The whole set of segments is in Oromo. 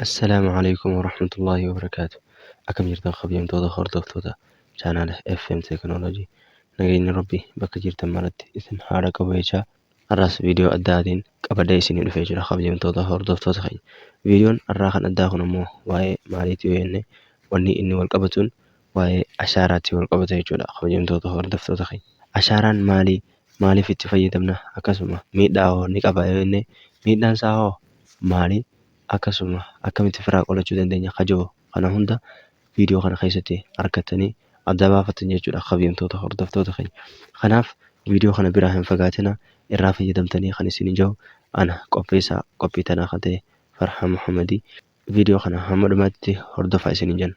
Assalaamu alaikum warahmatullaahi wabarakaatu. Akkam jirtan, kabajamtoota hordoftoota chaanaala FM Teekinooloojii? Nageenyi Rabbii bakka jirtan maratti isin haadha qabu jechaa, har'as viidiyoo addaatiin qabadhee isinii dhufee jira, kabajamtoota hordoftoota keenya. Viidiyoon har'aa kan addaa kun ammoo waa'ee maaliiti yoo jenne, wanni inni wal qabatuun waa'ee ashaaraatti wal qabata jechuudha, kabajamtoota hordoftoota keenya. Ashaaraan maali? Maaliif itti fayyadamna? Akkasuma miidhaa hoo ni qaba yoo jenne, miidhaan isaa hoo maali? Akkasuma akkamitti ofirraa qolachuu dandeenya kajoo kana hunda viidiyoo kana keessatti argattanii adda baafatan jechuudha, kabajamtoota hordoftoota keenya. Kanaaf viidiyoo kana biraa hin fagaatina, irraa fayyadamtanii kan isin jiru ana qopheessaa qophii tanaa kan ta'e Farhaan Muhammadii. Viidiyoo kana hamma dhumaatti hordofaa isin jenna.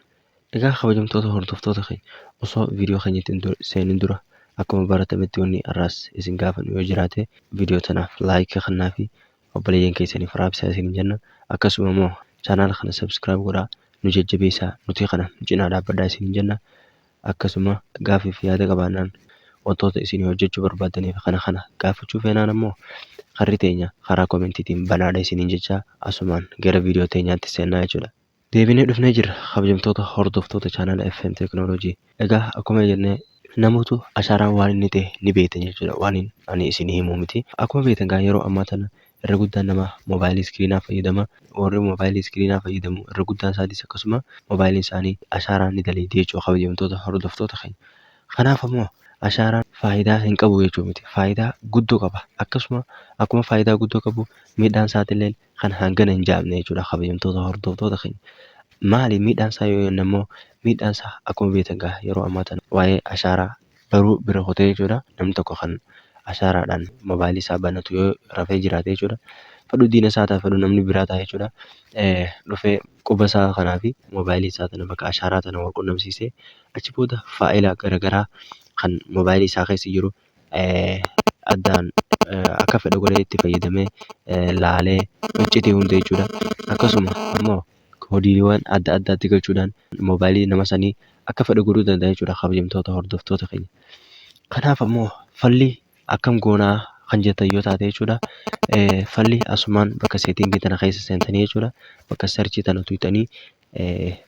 Egaa kabajamtoota hordoftoota keenya, osoo viidiyoo keenyatti hin seenin dura akkuma baratametti wanni har'aas isin gaafannu yoo jiraate, viidiyoo tanaaf like kennaa fi obboleeyyan keessaniif raabsaa isin jenna. Akkasuma immoo chaanaala kana subscribe godhaa, nu jajjabeessaa, nuti kana nu cinaa dhaabbadhaa isin jenna. Akkasuma gaafii fi yaada qabaannaan, wantoota isin hojjechuu barbaaddaniif kana kana gaafachuu feenaan ammoo karri teenya karaa koomentiitiin banaadha isiniin jecha, asumaan gara viidiyoo teenyaatti seennaa jechuudha. Deebinee dhufnee jirra, kabajamtoota hordoftoota chaanaala FM Teekinooloojii. Egaa akkuma jennee, namoota ashaaraan waan inni ta'e ni beektan jechuudha. Waan ani isin himuu miti. Akkuma beektan gaa, yeroo ammaa tana irra guddaan nama moobaayilii iskiriinaa fayyadama. Warri moobaayilii iskiriinaa fayyadamu irra guddaan isaatis akkasuma moobaayiliin isaanii ashaaraan ni daleedi jechuudha, kabajamtoota hordoftoota keenya. Kanaaf ammoo ashaaraan faayidaa hin qabu jechuu miti. Faayidaa guddoo qaba. Akkasuma akkuma faayidaa guddoo qabu, miidhaan isaatillee kan hangana hin jaamne jechuudha, kabajamtoota hordoftoota keenya. Maali miidhaan isaa yoo jenne ammoo, miidhaan isaa akkuma beektan gaa, yeroo ammaa tana waa'ee ashaaraa baruu bira kutee jechuudha. Namni tokko kan ashaaraadhaan moobaayilii isaa banatu yoo rafee jiraate jechuudha. Fedhu diina isaa ta'a, fedhu namni biraa ta'a jechuudha. Dhufee quba isaa kanaa fi moobaayilii isaa tana bakka ashaaraa tana wal qunnamsiisee, achi booda faayila garaagaraa kan moobaayilii isaa keessa jiru addaan akka fedhe godhee itti fayyadamee laalee iccitii hunda jechuudha. Akkasuma ammoo koodiiwwan adda addaatti galchuudhaan moobaayilii nama sanii akka fedhe godhuu danda'a jechuudha, kabajamtoota hordoftoota keenya. Kanaaf ammoo falli akkam goonaa kan jettan yoo taate jechuudha. Falli asumaan bakka setting tana keessa seentanii jechuudha. Bakka search tana tuqxanii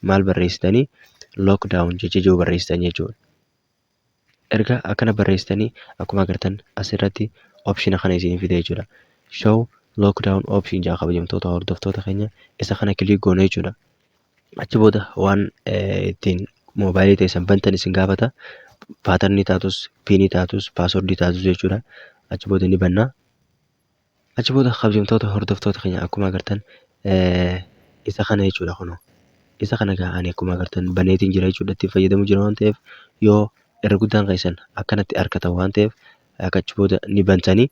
maal barreessitanii, lockdown jecha jiru barreessitan jechuudha. Erga akkana barreessitanii, akkuma agartan asirratti option kana isin fida jechuudha. Show lockdown option jedha, kabajamtoota hordoftoota keenya, isa kana click goone jechuudha. Achi booda waan ittiin moobaayilii teessan bantan isin gaafata. Pattern taatus, PIN taatus, password taatus jechuudha. Achi booda ni banna. Achi booda, kabajamtoota hordoftoota keenya, akkuma agartan isa kana jechuudha kunoo. Isa kana gaa ani akkuma agartan baneetiin jira jechuudha, ittiin fayyadamu jira waan ta'eef, yoo irra guddaan keessan akkanatti argatan waan ta'eef, akka achi booda ni bantanii.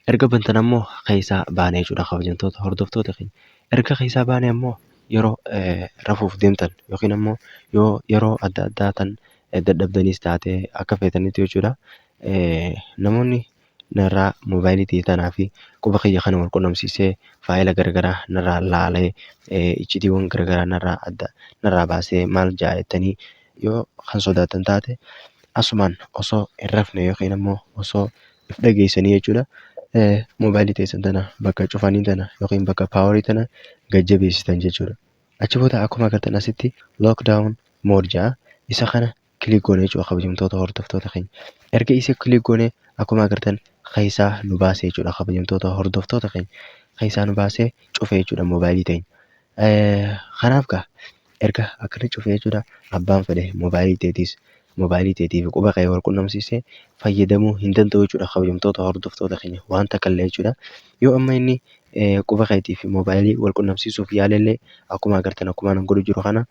Erga bantan ammoo keessaa baane jechuudha, kabajamtoota hordoftoota keenya. Erga keessaa baane ammoo yeroo rafuuf deemtan yookiin ammoo yoo yeroo adda addaa tan dadhabdaniis taate, akka feetanitti jechuudha. Namoonni narraa moobaayilii ta'e tanaa fi quba kiyya kana wal qunnamsiisee faayila garaagaraa narraa laalee, iccitiiwwan garaagaraa narraa adda narraa baasee maal ja'a jettanii yoo kan sodaatan taate, asumaan osoo hin rafne yookiin ammoo osoo if dhageessanii jechuudha. Moobaayilii teessan tana bakka cufanii tana yookiin bakka power tana gad jabeessitan jechuudha. Achi booda akkuma agartan asitti lockdown mode jedha. Isa kana click goone jechuudha, kabajamtoota hordoftoota keenya. Erga isa click goone, akkuma agartan keessaa nu baase jechuudha, kabajamtoota hordoftoota keenya. Keessaa nu baasee cufe jechuudha moobaayilii teenya. Kanaaf gaa erga akkana cufe jechuudha, abbaan fedhe moobaayilii teetiis moobaayilii teetii fi quba kee wal qunnamsiisee fayyadamuu hin danda'u jechuudha, kabajamtoota hordoftoota keenya, waan takka illee jechuudha. Yoo amma inni quba keetii fi moobaayilii wal qunnamsiisuuf yaalellee, akkuma agartan akkuma ani godhu jiru kana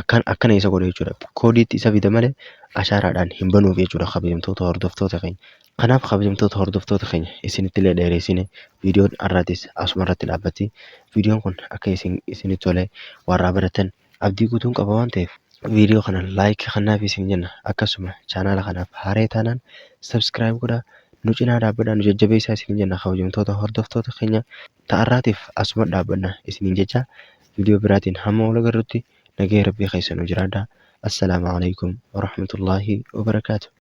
akkan akkana isa godha jechuudha. Koodiitti isa fida malee ashaaraadhaan hin banuuf jechuudha, kabajamtoota hordoftoota keenya. Kanaaf, kabajamtoota hordoftoota keenya, isinitti illee dheereessine, viidiyoon har'aatis asuma irratti dhaabbatti. Viidiyoon kun akka isin isinitti tole, warraa baratan abdii guutuun qaba waan ta'eef, viidiyoo kana like kannaaf isin jenna. Akkasuma chaanaala kanaaf haaree taanaan subscribe godhaa, nu cinaa dhaabbadhaa, nu jajjabeessaa isin jenna, kabajamtoota hordoftoota keenya. Ta'arraatiif asuma dhaabbanna isiniin jecha, viidiyoo biraatiin hamma wal agarrutti nagaya Rabbii keessa nu jiraadhaa. Assalaamu alaikum warahmatullaahi wabarakaatu.